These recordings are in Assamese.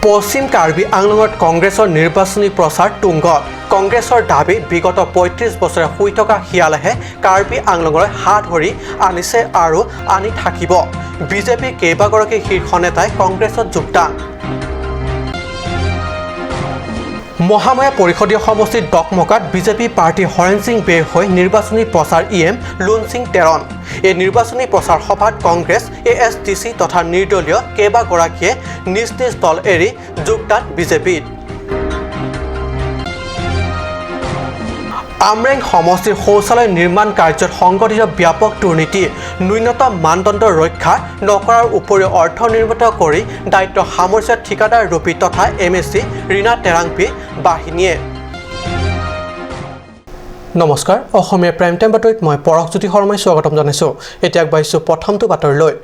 পশ্চিম কাৰ্বি আংলঙত কংগ্ৰেছৰ নিৰ্বাচনী প্ৰচাৰ তুংগত। কংগ্ৰেছৰ দাবী, বিগত 35 বছৰে শুই থকা শিয়ালেহে কাৰ্বি আংলঙলৈ হাত ধৰি আনিছে আৰু আনি থাকিব। বিজেপিৰ কেইবাগৰাকী শীৰ্ষ নেতাই কংগ্ৰেছত যোগদান। মহামায়া পৰিষদীয় সমষ্টিৰ ডকমকাত বিজেপি প্ৰাৰ্থী হৰেণ সিং বেৰ হৈ নিৰ্বাচনী প্ৰচাৰ ই এম লুন সিং টেৰণ। এই নিৰ্বাচনী প্ৰচাৰ সভাত কংগ্ৰেছ, এ এছ টি চি তথা নিৰ্দলীয় কেইবাগৰাকীয়ে নিজ নিজ দল এৰি যোগদান বিজেপিত। আমৰেং সমষ্টিৰ শৌচালয় নিৰ্মাণ কাৰ্যত সংঘটিত ব্যাপক দুৰ্নীতি, ন্যূনতম মানদণ্ড ৰক্ষা নকৰাৰ উপৰিও অৰ্ধ নিৰ্মিত কৰি দায়িত্ব সামৰিছে ঠিকাদাৰ ৰূপী তথা M S C Reena Terangpi বাহিনীয়ে। নমস্কাৰ, অসমীয়া প্ৰাইম টাইম বাতৰিত মই পৰশজ্যোতি শৰ্মাই স্বাগতম জনাইছোঁ। এতিয়া আগবাঢ়িছোঁ প্ৰথমটো বাতৰিলৈ।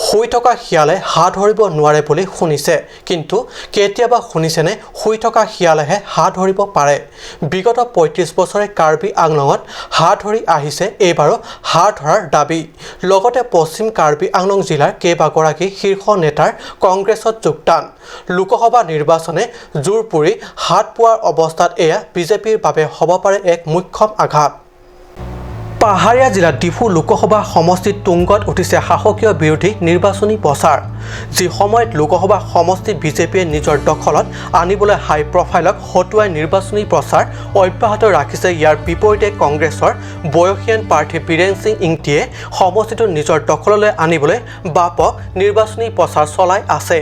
শুই থকা শিয়ালে হাঁহ ধৰিব নোৱাৰে বুলি শুনিছে, কিন্তু কেতিয়াবা শুনিছেনে শুই থকা শিয়ালেহে হাঁহ ধৰিব পাৰে? বিগত 35 বছৰে কাৰ্বি আংলঙত হাঁহ ধৰি আহিছে, এইবাৰো হাঁহ ধৰাৰ দাবী। লগতে পশ্চিম কাৰ্বি আংলং জিলাৰ কেইবাগৰাকী শীৰ্ষ নেতাৰ কংগ্ৰেছত যোগদান। লোকসভা নিৰ্বাচনে জোৰ পুৰি হাত পোৱাৰ অৱস্থাত এয়া বিজেপিৰ বাবে হ'ব পাৰে এক মোক্ষম আঘাত। পাহাৰীয়া জিলাত ডিফু লোকসভা সমষ্টিত তুংগত উঠিছে শাসকীয় বিৰোধী নিৰ্বাচনী প্ৰচাৰ। যি সময়ত লোকসভা সমষ্টিত বিজেপিয়ে নিজৰ দখলত আনিবলৈ হাই প্ৰফাইলক হতুৱাই নিৰ্বাচনী প্ৰচাৰ অব্যাহত ৰাখিছে, ইয়াৰ বিপৰীতে কংগ্ৰেছৰ বয়সীয়ান প্ৰাৰ্থী বীৰেন সিং ইংতিয়ে সমষ্টিটো নিজৰ দখললৈ আনিবলৈ ব্যাপক নিৰ্বাচনী প্ৰচাৰ চলাই আছে।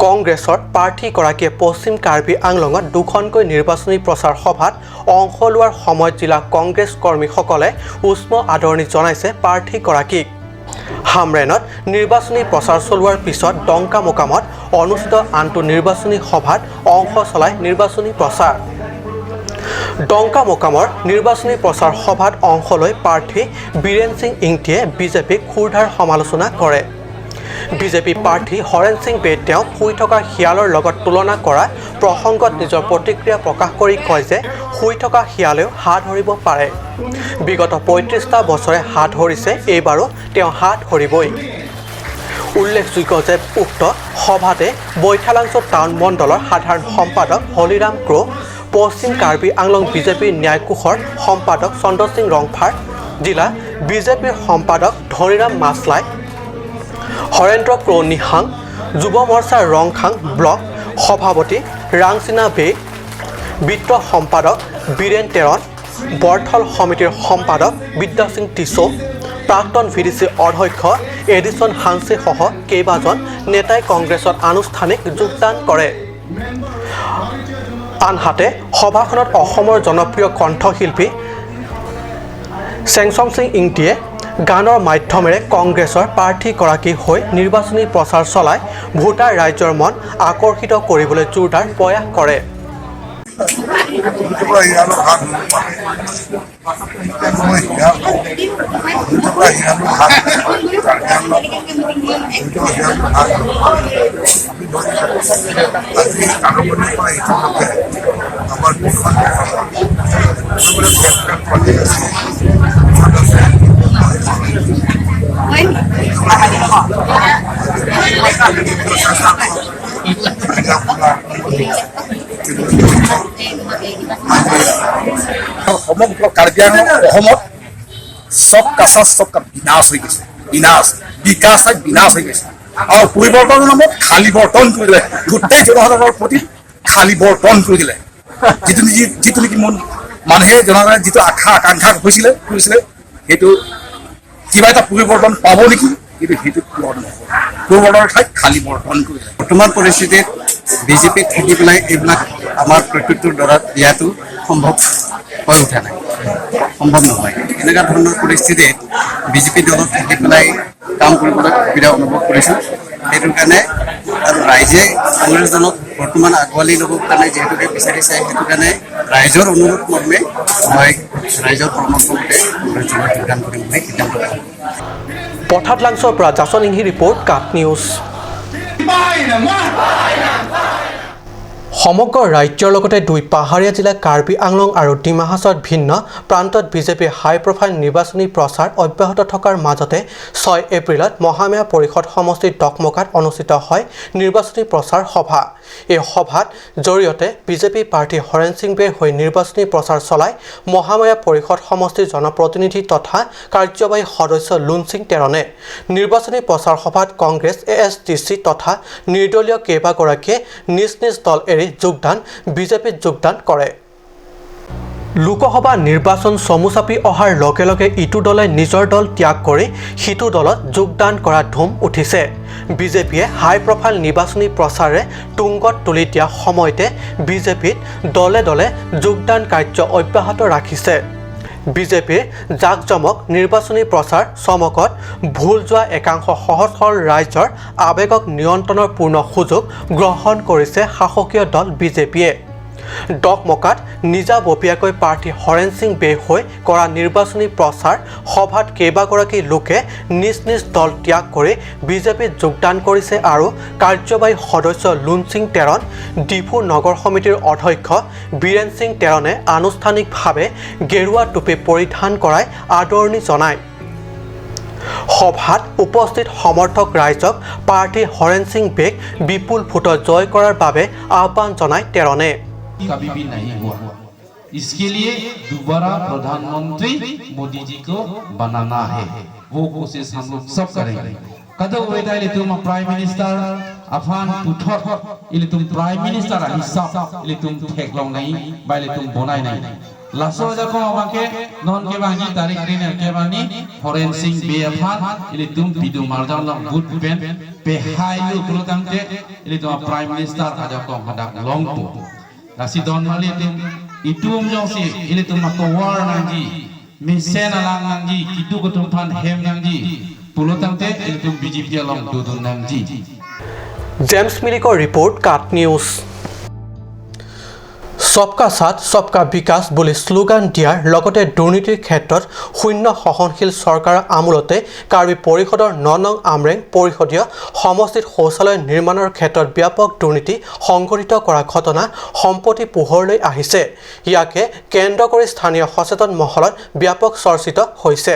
কংগ্ৰেছৰ প্ৰাৰ্থীগৰাকীয়ে পশ্চিম কাৰ্বি আংলঙত দুখনকৈ নিৰ্বাচনী প্ৰচাৰ সভাত অংশ লোৱাৰ সময়ত জিলা কংগ্ৰেছ কৰ্মীসকলে উষ্ম আদৰণি জনাইছে প্ৰাৰ্থীগৰাকীক। হামৰেনত নিৰ্বাচনী প্ৰচাৰ চলোৱাৰ পিছত ডংকামোকামত অনুষ্ঠিত আনটো নিৰ্বাচনী সভাত অংশ চলাই নিৰ্বাচনী প্ৰচাৰ। ডংকামোকামৰ নিৰ্বাচনী প্ৰচাৰ সভাত অংশ লৈ প্ৰাৰ্থী বীৰেন সিং ইংতিয়ে বিজেপিক ক্ষুৰধাৰ সমালোচনা কৰে। বিজেপি প্ৰাৰ্থী হৰেণ সিং বে তেওঁক শুই থকা শিয়ালৰ লগত তুলনা কৰা প্ৰসংগত নিজৰ প্ৰতিক্ৰিয়া প্ৰকাশ কৰি কয় যে শুই থকা শিয়ালেও হাঁহ ধৰিব পাৰে। বিগত 35টা বছৰে হাঁহ ধৰিছে, এইবাৰো তেওঁ হাঁহ ধৰিবই। উল্লেখযোগ্য যে উক্ত সভাতে বৈঠালাংছ টাউন মণ্ডলৰ সাধাৰণ সম্পাদক হলিৰাম ক্ৰ', পশ্চিম কাৰ্বি আংলং বিজেপিৰ ন্যায়কোষৰ সম্পাদক চন্দ্ৰসিং ৰংফাৰ, জিলা বিজেপিৰ সম্পাদক ধনীৰাম মাছলাই, হৰেন্দ্ৰ ক্ৰ' নিহাং, যুৱ মৰ্চাৰ ৰংখাং ব্লক সভাপতি ৰাংচিনা বে, বিত্ত সম্পাদক বীৰেন টেৰণ, বৰথল সমিতিৰ সম্পাদক বিদ্যাসিং টিছৌ, প্ৰাক্তন ভিডিচি অধ্যক্ষ এডিছন হাংছেসহ কেইবাজন নেতাই কংগ্ৰেছত আনুষ্ঠানিক যোগদান কৰে। আনহাতে সভাখনত অসমৰ জনপ্ৰিয় কণ্ঠশিল্পী চেংচং সিং ইংতিয়ে গানৰ মাধ্যমেৰে কংগ্ৰেছৰ প্ৰাৰ্থীগৰাকীৰ হৈ নিৰ্বাচনী প্ৰচাৰ চলাই ভোটাৰ ৰাইজৰ মন আকৰ্ষিত কৰিবলৈ জোৰদাৰ প্ৰয়াস কৰে। থকা শিয়ালৰ হাত মই শিয়াল, শুই থকা শিয়ালৰ হাত, শুই থকা শিয়ালৰ হাত আমি ধৰি আজি আৰম্ভণিৰ পৰা ইতিমধ্যে আমাৰ দুখন পাৰ্টি আছে, আছে। চেষ্টা আপোনাৰ সমগ্ৰ কাৰ্বি আংলং, অসমত सबका साथ सबका বিনাশ হৈ গৈছে। বিনাশ, বিকাশ হৈ বিনাশ হৈ গৈছে আৰু পৰিৱৰ্তনৰ নামত খালী বৰ্তন কৰি দিলে। গোটেই জনসাধাৰণৰ প্ৰতি খালী বৰ্তন কৰি দিলে। যিটো নেকি মন মানুহে, জনসাধাৰণে যিটো আশা আকাংক্ষা হৈছিলে, কৰিছিলে, সেইটো কিবা এটা পৰিৱৰ্তন পাব নেকি, কিন্তু সেইটো পূৰণ নহ'ল। পৰিৱৰ্তনৰ ঠাইত খালী বৰ্তন কৰিলে। বৰ্তমান পৰিস্থিতিত বিজেপিত থাকি পেলাই এইবিলাক আমাৰ প্ৰত্যুত্তৰ দ্বাৰা দিয়াটো সম্ভৱ হৈ উঠা নাই, সম্ভৱ নহয়। এনেকুৱা ধৰণৰ পৰিস্থিতিত বিজেপি দলত থাকি পেলাই কাম কৰিবলৈ অসুবিধা অনুভৱ কৰিছোঁ। সেইটো কাৰণে আৰু ৰাইজে কংগ্ৰেছ দলক বৰ্তমান আঁকোৱালি ল'বৰ কাৰণে যিহেতুকে বিচাৰিছে, সেইটো কাৰণে ৰাইজৰ অনুৰোধ মৰ্মে মই ৰাইজৰ পৰামৰ্শ মতে কংগ্ৰেছ দলত যোগদান কৰিম বুলি সিদ্ধান্ত ল'লোঁ। পথাৰলাংছৰ পৰা জাচন ইংহি, ৰিপৰ্ট, কাট নিউজ। সমগ্ৰ ৰাজ্যৰ লগতে দুই পাহাৰীয়া জিলা কাৰ্বি আংলং আৰু ডিমা হাছাওত ভিন্ন প্ৰান্তত বিজেপিৰ হাই প্ৰফাইল নিৰ্বাচনী প্ৰচাৰ অব্যাহত থকাৰ মাজতে 6 এপ্ৰিলত মহামায়া পৰিষদ সমষ্টিৰ ডকমকাত অনুষ্ঠিত হয় নিৰ্বাচনী প্ৰচাৰ সভা। এই সভাত জৰিয়তে বিজেপি প্ৰাৰ্থী হৰেণ সিং বেৰ হৈ নিৰ্বাচনী প্ৰচাৰ চলাই মহামায়া পৰিষদ সমষ্টিৰ জনপ্ৰতিনিধি তথা কাৰ্যবাহী সদস্য লুনসিং টেৰণে। নিৰ্বাচনী প্ৰচাৰ সভাত কংগ্ৰেছ, এএছডিচি তথা নিৰ্দলীয় কেইবাগৰাকীয়ে নিজ নিজ দল এৰি যোগদান বিজেপিত যোগদান কৰে। লোকসভা নিৰ্বাচন চমু চাপি অহাৰ লগে লগে ইটো দলে নিজৰ দল ত্যাগ কৰি সিটো দলত যোগদান কৰা ধুম উঠিছে। বিজেপিয়ে হাই প্ৰফাইল নিৰ্বাচনী প্ৰচাৰে তুংগত তুলি দিয়া সময়তে বিজেপিত দলে দলে যোগদান কাৰ্য অব্যাহত ৰাখিছে। বিজেপিৰ জাকজমক নিৰ্বাচনী প্ৰচাৰ চমকত ভোল যোৱা একাংশ সহজ সৰল ৰাইজৰ আৱেগক নিয়ন্ত্ৰণৰ পূৰ্ণ সুযোগ গ্ৰহণ কৰিছে শাসকীয় দল বিজেপিয়ে। ডকমকাত নিজাববীয়াকৈ প্ৰাৰ্থী হৰেণ সিং বে হৈ কৰা নিৰ্বাচনী প্ৰচাৰ সভাত কেইবাগৰাকী লোকে নিজ নিজ দল ত্যাগ কৰি বিজেপিত যোগদান কৰিছে আৰু কাৰ্যবাহী সদস্য লুনসিং টেৰণ, ডিফু নগৰ সমিতিৰ অধ্যক্ষ বীৰেণ সিং টেৰণে আনুষ্ঠানিকভাৱে গেৰুৱা টুপি পৰিধান কৰাই আদৰণি জনায়। সভাত উপস্থিত সমৰ্থক ৰাইজক প্ৰাৰ্থী হৰেণ সিং বেক বিপুল ভোটত জয় কৰাৰ বাবে আহ্বান জনায় টেৰণে। कभी भी नहीं हुआ। इसके लिए दोबारा प्रधानमंत्री मोदी जी को बनाना है, वो कोशिश हम लोग सब करेंगे। कदो वेदा इले तुम प्राइम मिनिस्टर अफान पुथर इले तुम प्राइम मिनिस्टर हिसाब इले तुम ठेकलों नहीं बा इले तुम बनाई नहीं लासो जको अबाके नॉन के बांगी तारीख दिन के बानी हरेन सिंह बे अफान इले तुम पिदु मारजान लंग गुड पेन पे हाई लु पुलतांते इले तुम प्राइम मिनिस्टर आजा को हदाक long pu Lasi don mali tum itum jong si ili tum makawar nangji misen alang nangji kitu kutum phan hem nangji pulotang te ili tum BJP along dudun nangji. James মিলিকৰ ৰিপৰ্ট, কাট নিউজ। সবকা সাথ, সবকা বিকাশ বুলি শ্লোগান দিয়াৰ লগতে দুৰ্নীতিৰ ক্ষেত্ৰত শূন্য সহনশীল চৰকাৰৰ আমোলতে কাৰ্বি পৰিষদৰ ন নং আমৰেং পৰিষদীয় সমষ্টিত শৌচালয় নিৰ্মাণৰ ক্ষেত্ৰত ব্যাপক দুৰ্নীতি সংঘটিত কৰা ঘটনা সম্প্ৰতি পোহৰলৈ আহিছে। ইয়াকে কেন্দ্ৰ কৰি স্থানীয় সচেতন মহলত ব্যাপক চৰ্চিত হৈছে।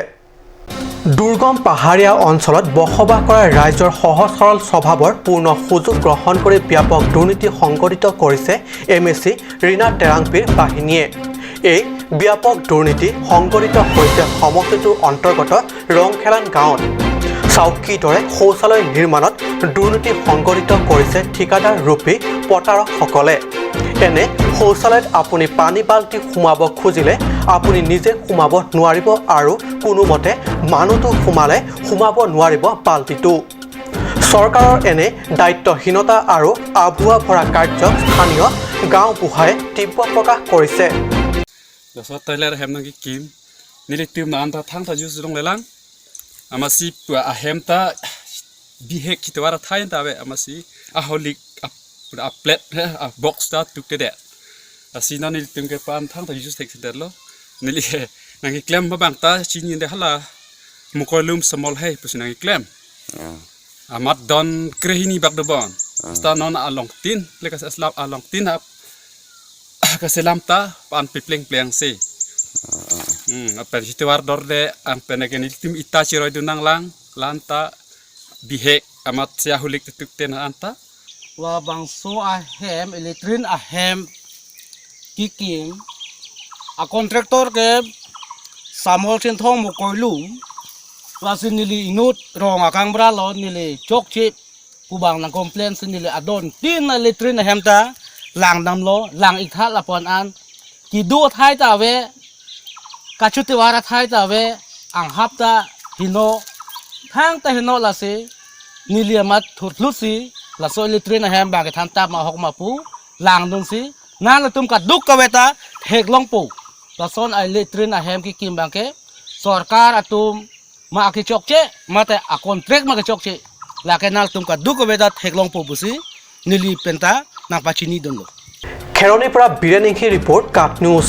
দুৰ্গম পাহাৰীয়া অঞ্চলত বসবাস কৰা ৰাইজৰ সহজ সৰল স্বভাৱৰ পূৰ্ণ সুযোগ গ্ৰহণ কৰি ব্যাপক দুৰ্নীতি সংঘটিত কৰিছে এমএচি ৰীণা টেৰাংপিৰ বাহিনীয়ে। এই ব্যাপক দুৰ্নীতি সংঘটিত হৈছে সমষ্টিটোৰ অন্তৰ্গত ৰংখেলান গাঁৱত। চাওক কিদৰে শৌচালয় নিৰ্মাণত দুৰ্নীতি সংঘটিত কৰিছে ঠিকাদাৰ ৰূপী প্ৰতাৰকসকলে। এনে শৌচালয়ত আপুনি পানী বাল্টি সোমাব খুজিলে আপুনি নিজে সোমাব নোৱাৰিব আৰু কোনোমতে মানুহটো সোমালে সোমাব নোৱাৰিব বাল্টিটো। চৰকাৰৰ এনে দায়িত্বহীনতা আৰু আভুৱা ভৰা কাৰ্যক স্থানীয় গাঁওবুঢ়াই তীব্ৰ প্ৰকাশ কৰিছে। Daso toilet hem nang kim nili tum na anta thang ta jus long lelang ama si pu a hem ta bihek ki tawara thai ta be ama si a holik a a plate a box ta tuk te de a si na nili tum ke pan thang ta jus tek de lo nili nang ki klem ba bang ta chi ni de hala mukoi lum small he pu nang ki klem amat don krehini bak de bon sta non a long tin le ka slap a long tin ha ka selam ta pan pipleng pleng se apa situ war dor de ang penegen tim ita chiroi dunang lang lanta bihek amat sia hulik tutuk ten anta. Wa bangso a hem electrin a hem kikim a contractor ke samol chen thong mo koilum wa sin nili inut rong a kang bra lo nili chok chip kubang nang complain sin nili adon tin electrin a hem ta lang nam lo lang ik tha la pon an ki du thai ta we ka chuti wara thai ta we ang hap ta hino thang ta hino la se nili amat thut lu si la so electrin a hem ba ke than ta ma hok ma pu lang dong si na la tum ka duk ka we ta thek long pu la son ai electrin a hem ki kim bang ke sarkar atum ma ki chok che ma ta a contract ma ke chok che la ke na tum ka duk ka we ta thek long pu bu si nili penta na pa chini don lo. খেৰণিৰ পৰা বীৰেণ ইংহি, ৰিপৰ্ট, কাট নিউজ।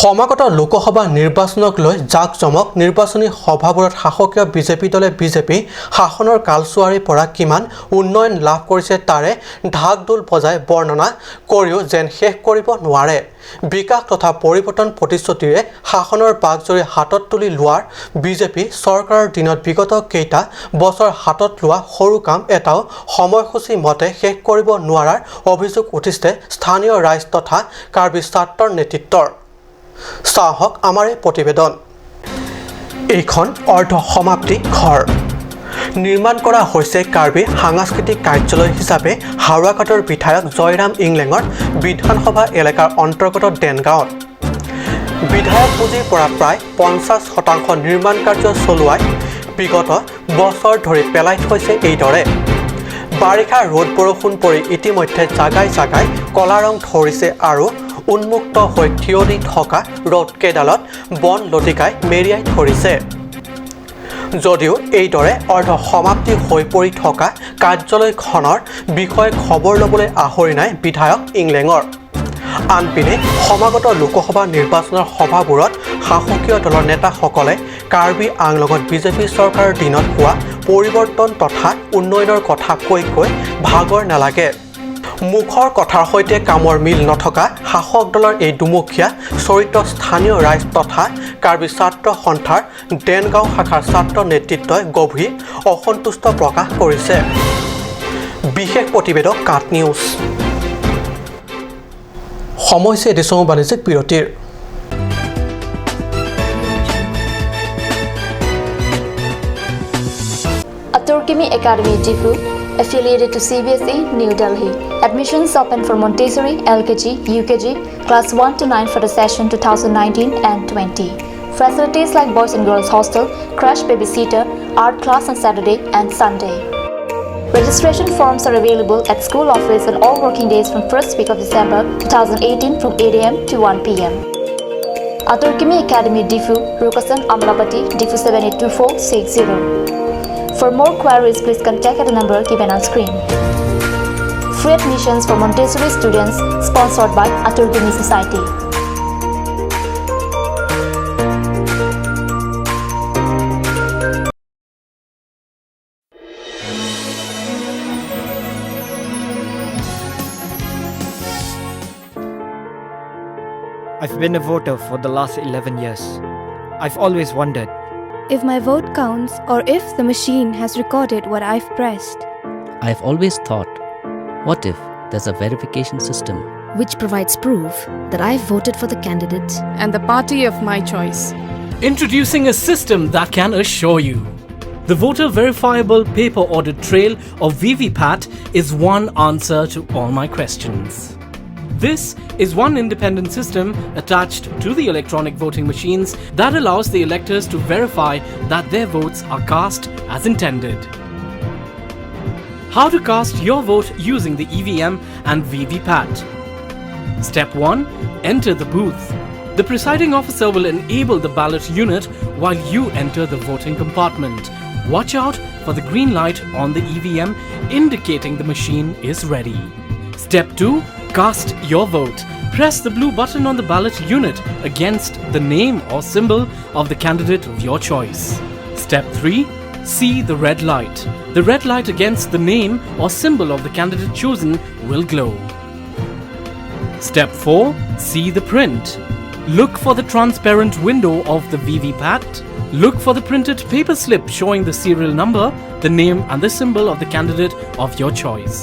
সমাগত লোকসভা নিৰ্বাচনক লৈ জাক-জমক নিৰ্বাচনী সভাবোৰত শাসকীয় বিজেপি দলে বিজেপি শাসনৰ কালচোৱাৰে পৰা কিমান উন্নয়ন লাভ কৰিছে তাৰে ঢাক-ঢোল বজাই বৰ্ণনা কৰিও যেন শেষ কৰিব নোৱাৰে। বিকাশ তথা পৰিৱৰ্তন প্ৰতিশ্ৰুতিৰে শাসনৰ বাঘজৰী হাতত তুলি লোৱাৰ বিজেপি চৰকাৰৰ দিনত বিগত কেইটা বছৰ হাতত লোৱা সৰু কাম এটাও সময়সূচী মতে শেষ কৰিব নোৱাৰাৰ অভিযোগ উঠিছে স্থানীয় ৰাইজ তথা কাৰ্বি ছাত্ৰৰ নেতৃত্বৰ। চাহক আমাৰ এই প্ৰতিবেদন। এইখন অৰ্ধ সমাপ্তি ঘৰ নিৰ্মাণ কৰা হৈছে কাৰ্বি সাংস্কৃতিক কাৰ্যালয় হিচাপে হাওৰাঘাটৰ বিধায়ক জয়ৰাম ইংলেঙৰ বিধানসভা এলেকাৰ অন্তৰ্গত দেনগাঁৱত। বিধায়ক পুঁজিৰ পৰা প্ৰায় 50% নিৰ্মাণ কাৰ্য চলোৱাই বিগত বছৰ ধৰি পেলাই থৈছে এইদৰে। বাৰিষা ৰ'দ বৰষুণ পৰি ইতিমধ্যে জাগাই জাগাই কলা ৰং ধৰিছে আৰু উন্মুক্ত হৈ থিয় দি থকা ৰ'দকেইডালত বন লতিকাই মেৰিয়াই ধৰিছে। যদিও এইদৰে অৰ্ধ সমাপ্তি হৈ পৰি থকা কাৰ্যালয়খনৰ বিষয়ে খবৰ ল'বলৈ আহৰি নাই বিধায়ক ইংলেঙৰ। আনপিনে সমাগত লোকসভা নিৰ্বাচনৰ সভাবোৰত শাসকীয় দলৰ নেতাসকলে কাৰ্বি আংলঙত বিজেপি চৰকাৰৰ দিনত হোৱা পৰিৱৰ্তন তথা উন্নয়নৰ কথা কৈ কৈ ভাগৰ নালাগে। মুখৰ কথাৰ সৈতে কামৰ মিল নথকা শাসক দলৰ এই দুমুখীয়া চৰিত্ৰ স্থানীয় ৰাইজ তথা কাৰ্বি ছাত্ৰ সন্থাৰ দেনগাঁও শাখাৰ ছাত্ৰ নেতৃত্বই গভীৰ অসন্তুষ্ট প্ৰকাশ কৰিছে। বিশেষ প্ৰতিবেদক কাট নিউজ। সময় হৈছে এটি চমু বাণিজ্যিক বিৰতিৰ। Aturkimi Academy Diphu, affiliated to CBSE, New Delhi. Admissions open for Montessori, LKG, UKG, class 1 to 9 for the session 2019 and 20. Facilities like boys and girls hostel, crash babysitter, art class on Saturday and Sunday. Registration forms are available at school office on all working days from 1st week of December 2018 from 8 a.m. to 1 p.m. Aturkimi Academy Diphu, Rukasan, Amlapati, Diphu 782460. For more queries, please contact at the number given on screen. Free admissions for Montessori students sponsored by Aturkimi Society. I've been a voter for the last 11 years. I've always wondered if my vote counts or if the machine has recorded what I've pressed. I've always thought, what if there's a verification system which provides proof that I've voted for the candidate and the party of my choice? Introducing a system that can assure you. The Voter Verifiable Paper Audit Trail, or VVPAT, is one answer to all my questions. This is one independent system attached to the electronic voting machines that allows the electors to verify that their votes are cast as intended. How to cast your vote using the EVM and VVPAT. Step 1. Enter the booth. The presiding officer will enable the ballot unit while you enter the voting compartment. Watch out for the green light on the EVM indicating the machine is ready. Step 2. Cast your vote. Press the blue button on the ballot unit against the name or symbol of the candidate of your choice. Step 3. See the red light. The red light against the name or symbol of the candidate chosen will glow. Step 4. See the print. Look for the transparent window of the VVPAT. Look for the printed paper slip showing the serial number, the name and the symbol of the candidate of your choice.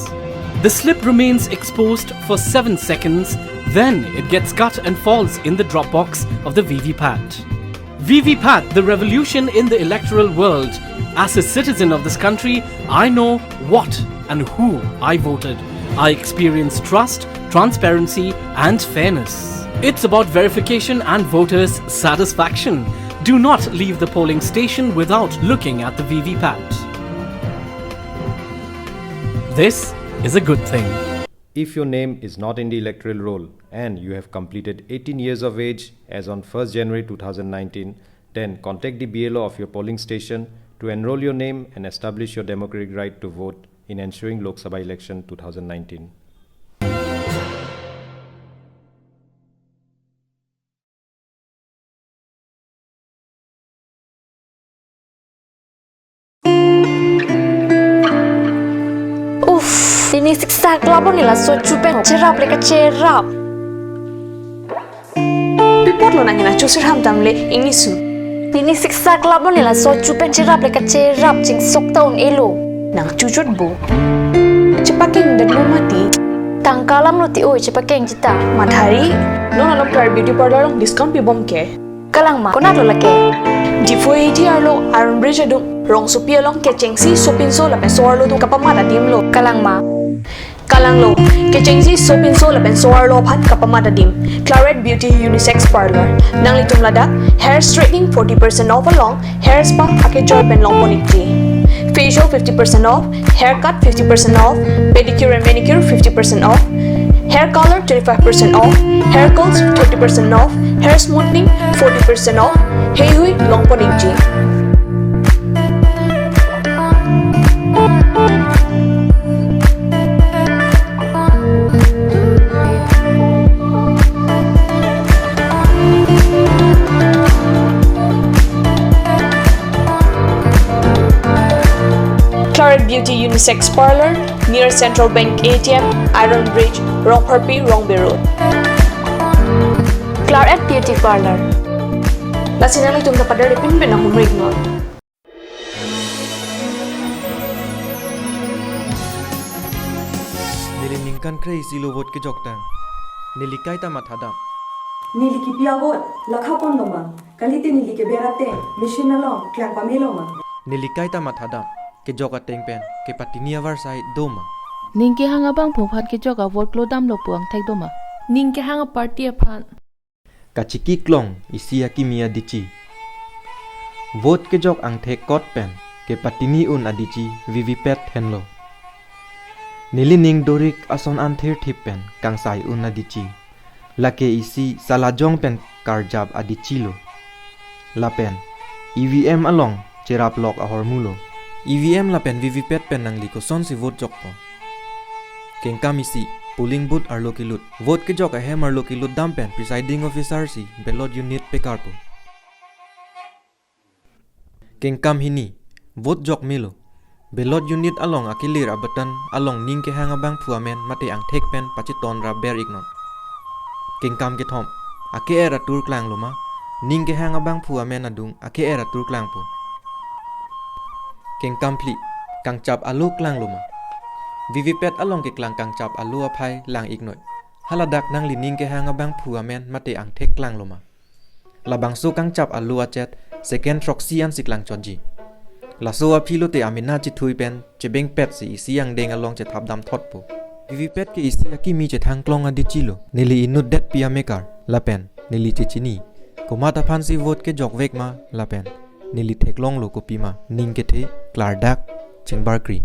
The slip remains exposed for 7 seconds, then it gets cut and falls in the drop box of the VVPAT. VVPAT, the revolution in the electoral world. As a citizen of this country, I know what and who I voted. I experience trust, transparency and fairness. It's about verification and voters' satisfaction. Do not leave the polling station without looking at the VVPAT. This is a good thing. If your name is not in the electoral roll and you have completed 18 years of age as on 1st January 2019, then contact the BLO of your polling station to enroll your name and establish your democratic right to vote in ensuing Lok Sabha election 2019. Nini siksa klabo nila so chupen cherap le ka cherap. Pipot lo nangina chusir ham tamle ingnisu. Nini siksa klabo nila so chupen cherap le ka cherap ching sok taun elo. Nang chuchut bo. Cepaking dan mati. Tangkalam lo ti oi cepakeng cita. Madhari, non alok tar beauty parlor discount pi bom ke. Kalang ma konat lo lake. Difo ATR lo Iron Bridge adung rong sopi along ke chengsi sopin so la pensor lo tu kapama da dim lo. Kalang ma. Kalang lo ke chengsi sopin so la pensor lo phat kapama da dim. Claret Beauty Unisex Parlor. Nang litum lada hair straightening 40% off along hair spa ake joy pen long ponikti. Facial 50% off, haircut 50% off, pedicure and manicure 50% off, hair color 25% off, hair curls 30% off, hair smoothing 40% off. Hey hui long ponikji. Claret Beauty Unisex Parlor near Central Bank ATM, Iron Bridge, Rongpharpi, Rongbe Road. Claret Beauty Parlor. Lasinang itong kapadar pin pin ang humrig no. Nili ningkan crazy lo vote ke joktang. Nili kaita mathadam. Nili ki pia vote lakhapon loma. Kalite nili ke berate machine along klang pameloma. Nili kaita mathadam. Ke joka tengpen ke patinia var sai doma ningke hanga bang phophat ke joka vote lo dam lo puang thek doma ningke hanga party aphan kachiki klong isia ki mia dichi vote ke jok ang thek kot pen ke patini un adichi vvpat henlo nili ning dorik ason an ther thip pen kang sai un adichi lake isi salajong pen karjab adichi lo lapen evm along cherap lok ahor mulo EVM la pen VVPAT pen nang liko son si vote jok po. Kengkam isi polling booth arlo kilut vote ke jok ahem arlo kilut dam pen presiding officer si ballot unit pekar po. Kengkam hini vote jok milo ballot unit along akilir abatan along ning ke hanga bang phuamen mate ang thek pen pachiton ra ber ignon. Kengkam ke thom ake era tur klang loma ning ke hanga bang phuamen adung ake era tur klang po. Keng kampli kang chap alu klang loma VVPAT along ke klang kang chap alu aphai lang ignoi haladak nang lining ke hanga bang phuamen mate ang thek klang loma labang su kang chap alu achet second proxy an siklang chonji laso aphilo te amina chi thui pen chebeng pet si isi ang deng along che thap dam thot po VVPAT ke isi aki mi che thang klong adi chilo nili inut det piamekar lapen nili che chini komata phansi vote ke jokvek ma lapen nili theklong lo kopima ning ke the klardak chengbar kri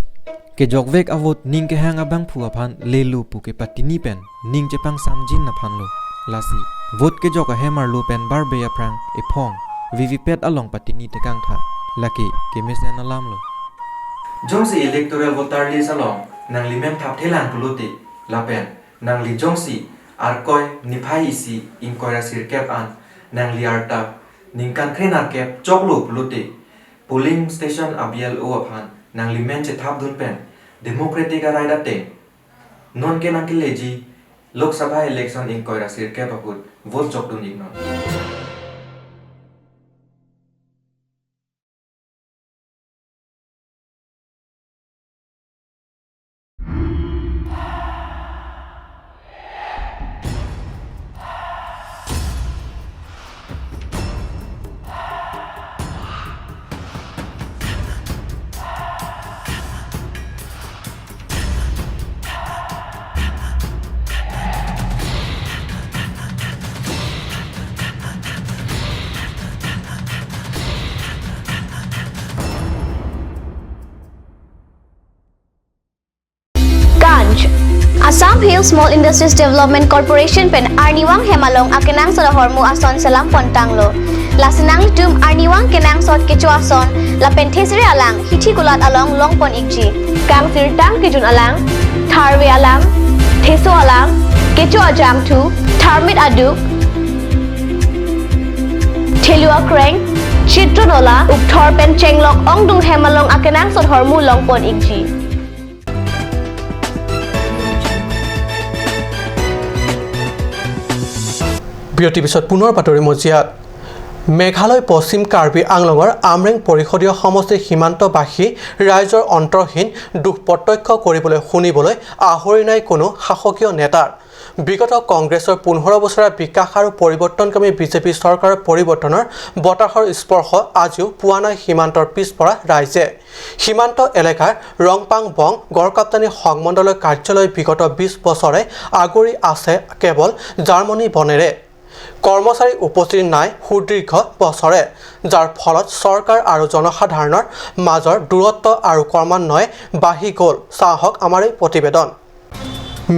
ke jokvek avot ning ke hanga bang phua phan lelu pu ke patini pen ning che pang samjin na phan lo lasi vote ke jok a hemar lo pen bar be aprang e phong VVPAT along patini te kang tha laki ke mesen alam lo jongsi electoral voter list along nang limem thap thelang puloti lapen nang li jongsi arkoi niphai isi inkoira sir cap an nang li arta ningkan krenar cap choklo puloti polling station abial o aphan nang limen che thap dun pen democratic araida te non ke nang ke leji Lok Sabha election in koira sir cap akut vote jok dun ignon. Assam Hill Small Industries Development Corporation pen Arniwang Hemalong akenang sod hormu ason salam pontanglo. Lasinang litum Arniwang kenang sod kecho ason lapen thesre alang hithi gulat along longpon ikji. Kang sirtang kejun alang, tharwe alang, theso alang, kecho ajang thu, tharmit aduk, thelua kreng, chitronola upthor pen chenglok ongdung hemalong akenang sod hormu longpon ikji. বিৰতিৰ পিছত পুনৰ বাতৰি মজিয়াত। মেঘালয় পশ্চিম কাৰ্বি আংলঙৰ আমৰেং পৰিষদীয় সমষ্টিৰ সীমান্তবাসী ৰাইজৰ অন্তৰহীন দুখ প্ৰত্যক্ষ কৰিবলৈ শুনিবলৈ আহৰি নাই কোনো শাসকীয় নেতাৰ। বিগত কংগ্ৰেছৰ 15 বছৰীয়া বিকাশ আৰু পৰিৱৰ্তনকামী বিজেপি চৰকাৰৰ পৰিৱৰ্তনৰ বতাহৰ স্পৰ্শ আজিও পোৱা নাই সীমান্তৰ পিছপৰা ৰাইজে। সীমান্ত এলেকাৰ ৰংপাং বং গড়কাপ্তানি সংমণ্ডলৰ কাৰ্যালয় বিগত 20 বছৰে আগুৰি আছে কেৱল জাৰ্মানী বনেৰে। কৰ্মচাৰী উপস্থিতি নাই সুদীৰ্ঘ বছৰে, যাৰ ফলত চৰকাৰ আৰু জনসাধাৰণৰ মাজৰ দূৰত্ব আৰু ক্ৰমান্বয়ে বাঢ়ি গ'ল। চাহক আমাৰ এই প্ৰতিবেদন।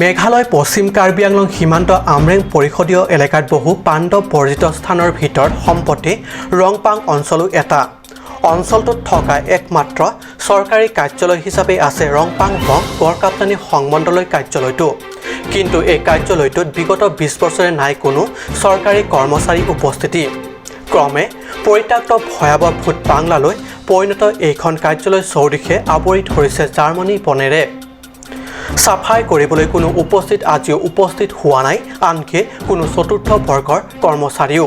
মেঘালয় পশ্চিম কাৰ্বি আংলং সীমান্ত আমৰেং পৰিষদীয় এলেকাত বহু পাণ্ডৱ বৰ্জিত স্থানৰ ভিতৰত সম্প্ৰতি ৰংপাং অঞ্চলো এটা। অঞ্চলটোত থকা একমাত্ৰ চৰকাৰী কাৰ্যালয় হিচাপে আছে ৰংপাং বং গড়কাপ্তানি সংমণ্ডলৰ কাৰ্যালয়টো। কিন্তু এই কাৰ্যালয়টোত বিগত 20 বছৰে নাই কোনো চৰকাৰী কৰ্মচাৰী উপস্থিতি। ক্ৰমে পৰিত্যক্ত ভয়াৱহ ভূত বাংলালৈ পৰিণত এইখন কাৰ্যালয় চৌদিশে আৱৰি ধৰিছে জাৰ্মানী বনেৰে। চাফাই কৰিবলৈ কোনো উপস্থিত আজিও উপস্থিত হোৱা নাই, আনকি কোনো চতুৰ্থ বৰ্গৰ কৰ্মচাৰীও।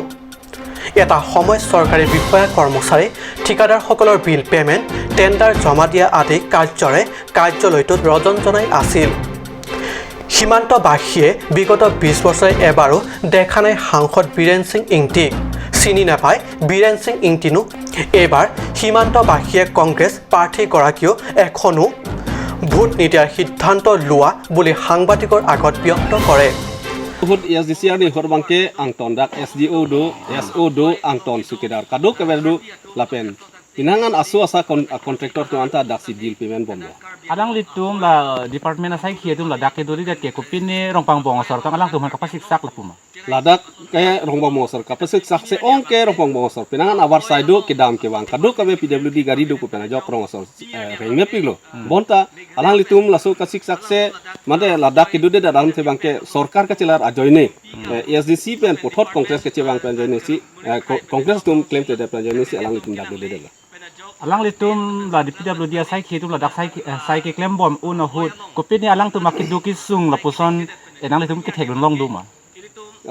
এটা সময়ত চৰকাৰী বিষয়া কৰ্মচাৰী, ঠিকাদাৰসকলৰ বিল পে'মেণ্ট, টেণ্ডাৰ জমা দিয়া আদি কাৰ্যৰে কাৰ্যালয়টোত ৰজন জনাই আছিল। সীমান্তবাসীয়ে বিগত 20 বছৰে এবাৰো দেখা নাই সাংসদ বীৰেন সিং ইংতিক, চিনি নাপায় বীৰেন সিং ইংতিনো। এইবাৰ সীমান্তবাসীয়ে কংগ্ৰেছ প্ৰাৰ্থীগৰাকীও এখনো ভোট নিদিয়াৰ সিদ্ধান্ত লোৱা বুলি সাংবাদিকৰ আগত ব্যক্ত কৰে। বহুত এছ ডি চি আৰু হৰবাংকে আংটন ডাক S D O' do S O' do আংটন চুকেদাৰ কাদো কেবেৰ লাপেন pinangan asu asa contractor tu anta daksi bill payment bombo alang litum la department asai khie tum la dak ke dori dat ke kopine rongpang bong sor kang alang tum kapasik sak la puma ladak ke rongpang bong sor kapasik sak se ong ke rongpang bong sor pinangan abar side do ke dam ke bang kadu kabe PWD gari do ko pena jok rong sor rengme piglo bonta alang litum la so kasik sak se mate ladak ke dude dalam the bang ke sarkar ka chelar ajoine SDC pen pothot congress ke chebang pen joine si congress tum claim te de pen joine si alang litum dak de de alang litum la di PWD asai khi tum la dak sai sai ke claim bom un hut kopini alang tum makidu ki sung la puson enang litum ke thek long duma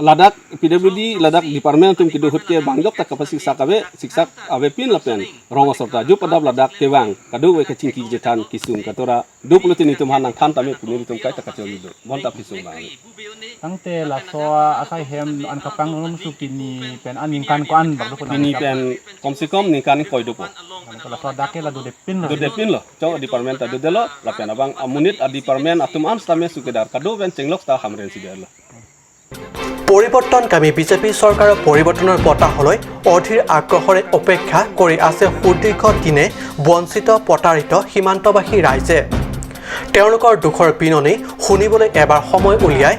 ladak PWD ladak department tum kidu hut ke bangjok ta kapasik sakabe siksak abe pin lapen rong sorta ju padab ladak kewang kadu we ke chingki jetan kisung katora 23 tum hanang khan tame punir tum kai ta kachol du bon ta pisung ba tangte la soa asai hem an kapang rum su kini pen an ningkan ko an bak do kini pen kom se kom ningkan koi do po la soa dake la du de pin du de pin lo cho department ta du de lo lapen abang amunit a department atum am stame sukedar kadu ben chenglok ta hamren sider lo। পৰিৱৰ্তনকামী বিজেপি চৰকাৰৰ পৰিৱৰ্তনৰ বতাহলৈ অধীৰ আগ্ৰহেৰে অপেক্ষা কৰি আছে সুদীৰ্ঘ দিনে বঞ্চিত প্ৰতাৰিত সীমান্তবাসী ৰাইজে। তেওঁলোকৰ দুখৰ বিননি শুনিবলৈ এবাৰ সময় উলিয়াই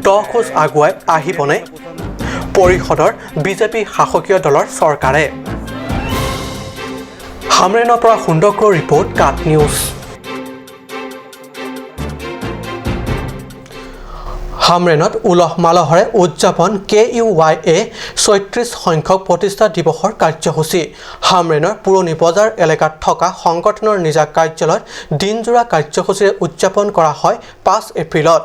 10 খোজ আগুৱাই আহিবনে পৰিষদৰ বিজেপি শাসকীয় দলৰ চৰকাৰে? হামৰেনৰ পৰা সুন্দৰ ৰিপৰ্ট, কাট নিউজ। হামৰেনত উলহ মালহেৰে উদযাপন KUYA 36 সংখ্যক প্ৰতিষ্ঠা দিৱসৰ কাৰ্যসূচী। হামৰেনৰ পুৰণি বজাৰ এলেকাত থকা সংগঠনৰ নিজা কাৰ্যালয়ত দিনজোৰা কাৰ্যসূচীৰে উদযাপন কৰা হয় 5 এপ্ৰিলত।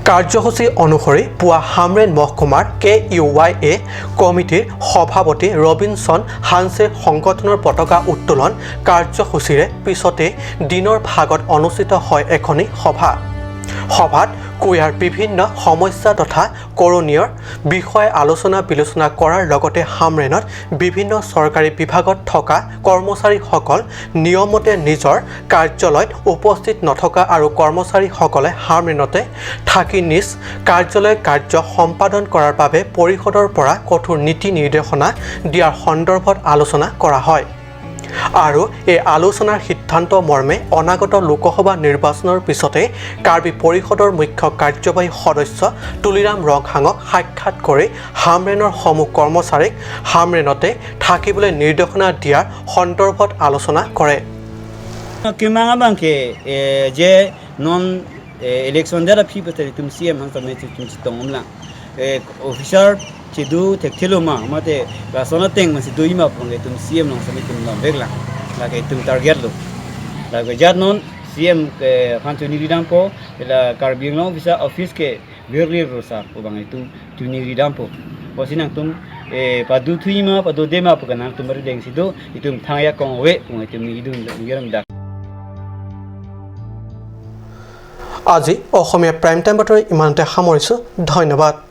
কাৰ্যসূচী অনুসৰি পুৱা হামৰেন মহকুমাৰ KUYA কমিটিৰ সভাপতি ৰবিনছন হানছে সংগঠনৰ পতাকা উত্তোলন কাৰ্যসূচীৰে পিছতে দিনৰ ভাগত অনুষ্ঠিত হয় এখনি সভা। সভাত কুয়াৰ বিভিন্ন সমস্যা তথা কৰণীয়ৰ বিষয়ে আলোচনা বিলোচনা কৰাৰ লগতে হামৰেনত বিভিন্ন চৰকাৰী বিভাগত থকা কৰ্মচাৰীসকল নিয়মতে নিজৰ কাৰ্যালয়ত উপস্থিত নথকা আৰু কৰ্মচাৰীসকলে হামৰেনতে থাকি নিজ কাৰ্যালয় কাৰ্য সম্পাদন কৰাৰ বাবে পৰিষদৰ পৰা কঠোৰ নীতি নিৰ্দেশনা দিয়াৰ সন্দৰ্ভত আলোচনা কৰা হয়। আৰু এই আলোচনাৰ সিদ্ধান্ত মৰ্মে অনাগত লোকসভা নিৰ্বাচনৰ পিছতে কাৰ্বি পৰিষদৰ মুখ্য কাৰ্যবাহী সদস্য তুলিৰাম ৰংহাঙক সাক্ষাৎ কৰি হামৰেনৰ সমূহ কৰ্মচাৰীক হামৰেনতে থাকিবলৈ নিৰ্দেশনা দিয়াৰ সন্দৰ্ভত আলোচনা কৰে। Chidu tektiluma mate rasona teng masi duima pong tum CM nong sami tum long begla la ke tum target lo la ke jat non CM ke phan chuni ridam po la Karbi Anglong office ke verli rosa ubang itu chuni ridam po posinang tum padu thuima padu dema pukanang tum rideng sido itu thangya kongwe pung itu idun ngiram da. আজি অসমীয়া প্ৰাইম টাইম বাতৰি ইমানতে সামৰিছোঁ। ধন্যবাদ।